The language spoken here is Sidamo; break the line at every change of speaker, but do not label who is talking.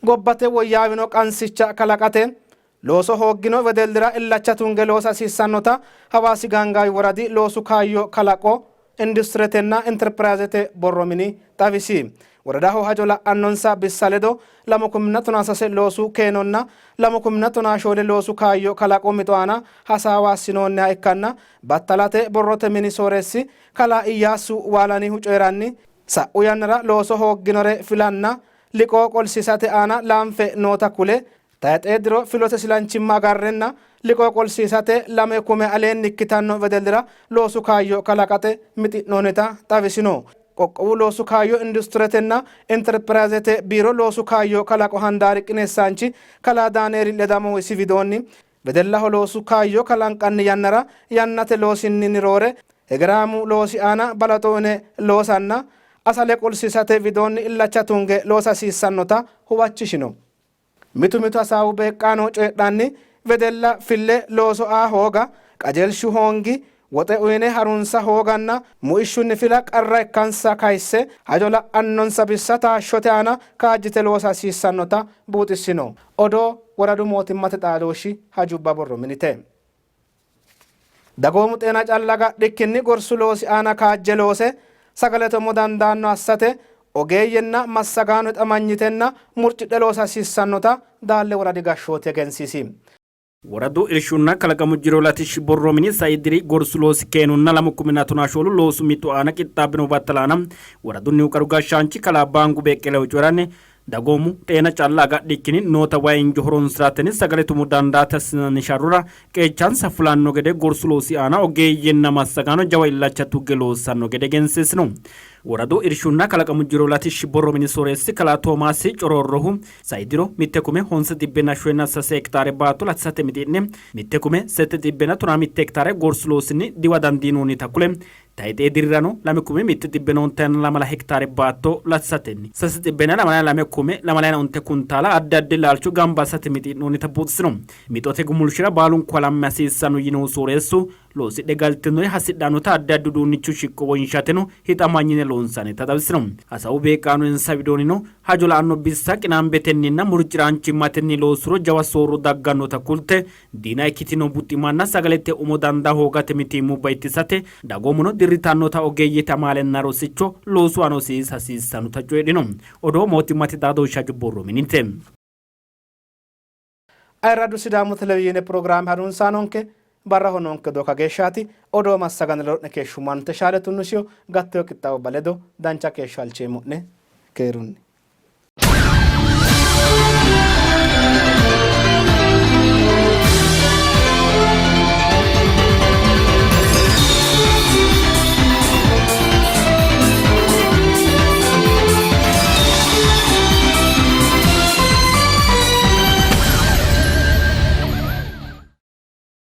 Gobbate woyyaawino qansicha kalaqate looso hooggino wedellira illacha tunge loosa hasiissannota Hawaasi Gaangaawi Woradi Loosu Kaayyo Kalaqo Industiretenna Interpirayzete Borro Mini xawisi. Woradaho hajo la'annonsa bissa ledo 2013 loosu keenonna 2014 loosu kaayyo kalaqo mixo aana hasaawa assinoonniha ikkanna battalate borrote mini sooreessi kalaa Iyyaasu Waalanihu coyi'ranni, sa'u yannara looso hoogginore filanna liqoo qolsiisate aana laanfe noota kule, tayxee diro filote silanchimma agarrenna liqoo qolsiisate 2 kume aleenni ikkitanno wedellira loosu kaayyo kalaqate mixi'noonnita xawisino. Qoqqowu loosu kaayyo industiretenna interpirayzete biiro loosu kaayyo kalaqo handaari qineessaanchi kalaa Daanieeli Ledamohu isi widoonni, wedellaho loosu kaayyo kalanqanni yannara yannate loosinni roore hegeraamu loosi aana balaxo uyne loosanna asale qolsiisate widoonni illacha tunge loosa hasiissannota huwachishino. Mitu mitu hasaawu beeqqaano coyidhanni, wedella fille looso aa hooga, qajeelshu hoongi, woxe uyne harunsa hooganna muishshunni fila qarra ikkansa kayisse, hajo la'annonsa bissa taashshote aana kaajjite loosa hasiissannota buuxissino. Odoo Woradu Mootimmate Xaadooshshi Hajubba Borro Minite. Dagoomu xeena calla agadhikkinni gorsu loosi aana kaajje loose sagalete umo dandaanno assate ogeeyyenna massagaano hixamanyitenna murcidhe loosa hasiissannota Daalle Woradi Gashshooti egensiisi.
Woradu Irshunna Kalaqamu Jiro Latishshi Borro Mini sai diri gorsu loosi keenonna 2014 loosu mixo aana qixxaabbino battala aana woradunnihu qaru gashshaanchi kalaa Baangu Beqqelehu coyi'ranni, dagoomu xeena calla agadhikkinni noota wayi injo horonsi'ratenni sagale tumo dandaate assinanni sharrora qeechansa fulanno gede gorsu loosi aana ogeeyyenna massagaano jawa illacha tugge loossanno gede egensiisino. Woradu Irshunna Kalaqamu Jiro Latishshi Borro Mini Sooreessi Kalaa Toomaasi Coroorrohu sai diro mitte kume honse xibbenna shoyenna sase hektaare baatto latisate mixi'ne mitte kume sette xibbenna tonaa mitte hektaare gorsu loosinni diwa dandiinoonnita kule, tayxee dirirano lame kume mitte xibbenna ontayanna lamala hektaare baatto latisatenni sase xibbenna lamalayina lame kume lamalayina onte kuntaala addi addi laalcho gamba assate mixi'noonnita buuxisino. Mixote gumulshira baalunku halamme hasiissanno yiinohu sooreessu, Loosidhe galtinori hasidhannota addi addi uduunnichu shiqqo wonshateno hixamanyine loonsannita xawisino. Hasaawu beeqqaano insa widoonnino hajo la'anno bissa qinaambetenninna murci'raanchimmatenni loossuro jawa soorro daggannota kulte, diina ikkitino buximanna sagalete umo dandaa hoogate mitiimmubba ittisate dagoomuno dirritannota ogeeyyete amaalenna rosicho loosu aana hosiisa hasiissannota coyidhino. Odoo mootimmate xaadooshshi hajo borro minite.
Ayirradu Sidaamu Televizhiine pirogiraame harunsaanonke barraho noonke odoo kageeshshaati. Odoo massaganni ledo'ne keeshshummo Ante Shaale Tunnisiyo gattino qixxaawubba ledo dancha keeshsho halcheemmo'ne. Keerunni.